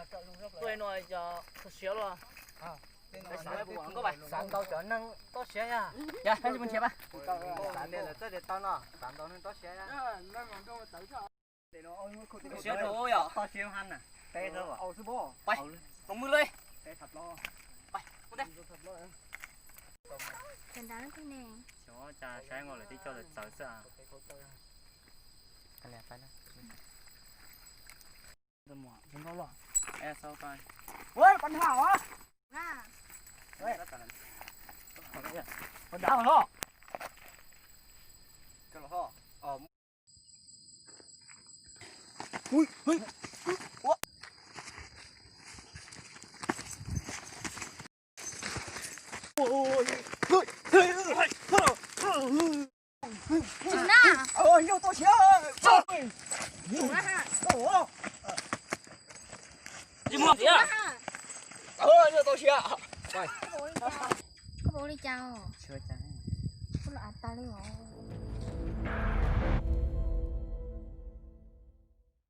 Tuaj no yog kho siav los. Xav ntau cov neeg toj siab yog. Yog, peb mus nrhiav pab. Xav tias lawv txawj tias tau no, xav ntau neeg toj siab. Siab rau yom. Toj siab hab na. Peb, los mws li. Xyov cas saib nkaus lawv tib co txawv txawv xwb. Tsum na. Tsum na ha. Tsum na ha. Koj puas ua li cas os? Koj los av tas li os.